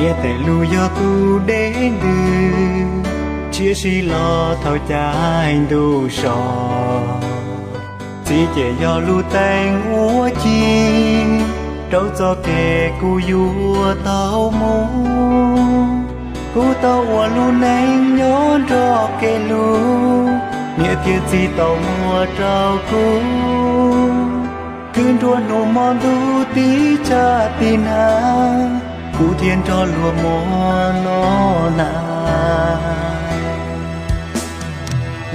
Niam tes lus yog tus deb ntws, ntshiab sib los thaum caij ntuj so. Txiv ces yog lub teeb ua ci, rau txoj kev kuv yuav tau mus. Kuv tau ua lub neej nyob nrog kev hlub, niam thiab txiv tau muab rau kuv. Kwv nruab hnub hmo ntuj tib tshav tib nag, kuv thiaj nrog luag muaj no na.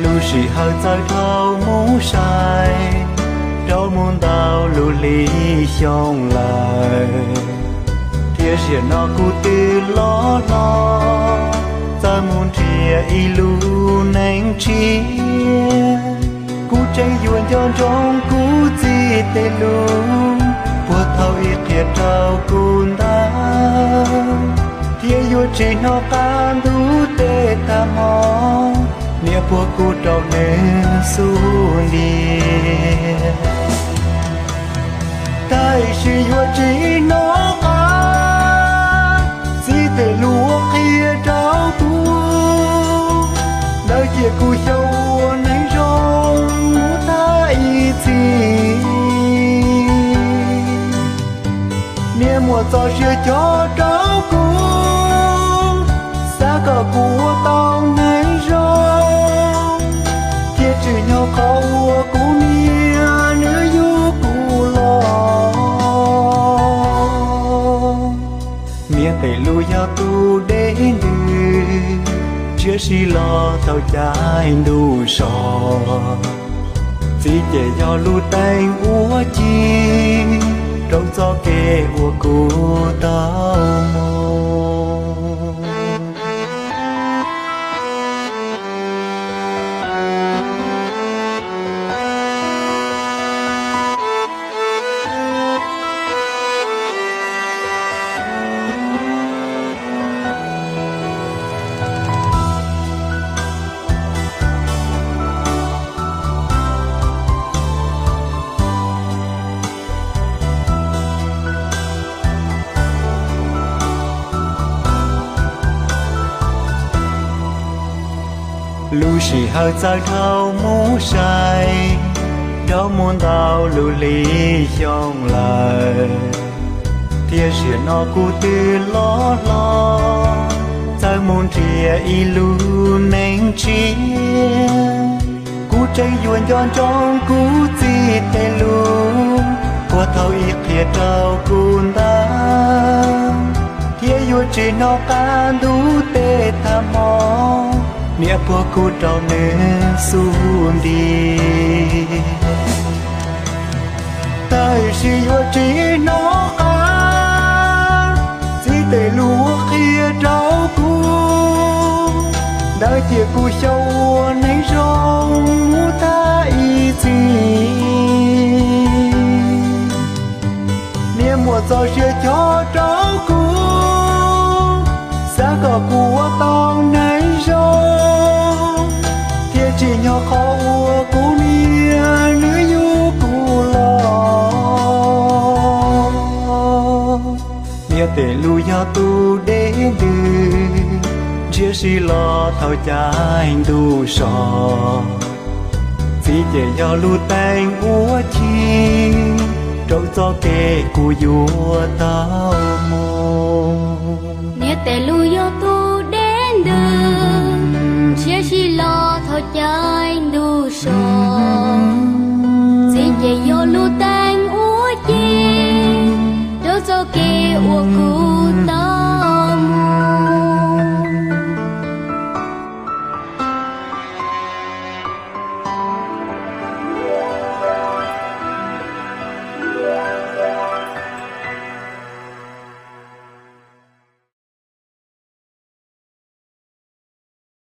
Lub sij hawm txawv dhau mus sai, rau mus ntau lub hli xyoo lawm, thiab sim no kuv twb loj hlob, txawm mus nrhiav ib lub neej tshiab. Kuv tseem yuav nco ntsoov kuv txiv tej lus, puag thaum ib qhia rau kuv ntag, thiab yuav tsis hnov qab ntuj tej tag hmo, niam puag kuv rau nws xub ntiag. Tab sis yuav tsis hnov qab txiv tej lus qhia rau kuv, lawv cia kuv xyaum ua neeg zoo mus tag ib txhis. Niam muab txoj sia cob rau kuv, xav kom kuv ua tau neeg zoo, thiab tsim nyog qhov uas kuv niam nws yug kuv los. Niam tej lus yog tus deb ntws, ntshiab sib los thaum caij ntuj so. Txiv ces yog lub teeb ua ci, rau txoj kev uas kuv tau mus. Lub sij hawm txawv dhau mus sai, dhau mus ntau lub hli xyoo lawm, thiab sim no kuv twb loj hlob, txawm mus nrhiav ib lub neej tshiab. Kuv tseem yuav nco ntsoov kuv txiv tej lus, puag thaum ib qhia rau kuv ntag, thiab yuav tsis hnov qab ntuj tej tag hmo, niam puag kuv rau nws xub ntiag. Tab sis yuav tsis hnov qab txiv tej lus qhia rau kuv, lawv cia kuv xyaum ua neeg zoo mus tag ib txhis. Niam muab txoj sia cob rau kuv, xav kom kuv ua tau neeg zoo, thiab tsim nyog qhov uas kuv niam nws yug kuv los. Niam tej lus yog tus deb ntws, ntshiab sib los thaum caij ntuj so. Txiv ces yog lub teeb ua ci, rau txoj kev kuv yuav tau mus. Niam tej lus yog tus deb ntws, ntshiab sib los thaum caij ntuj so. Txiv ces yog lub teeb ua ci, rau txoj kev uas kuv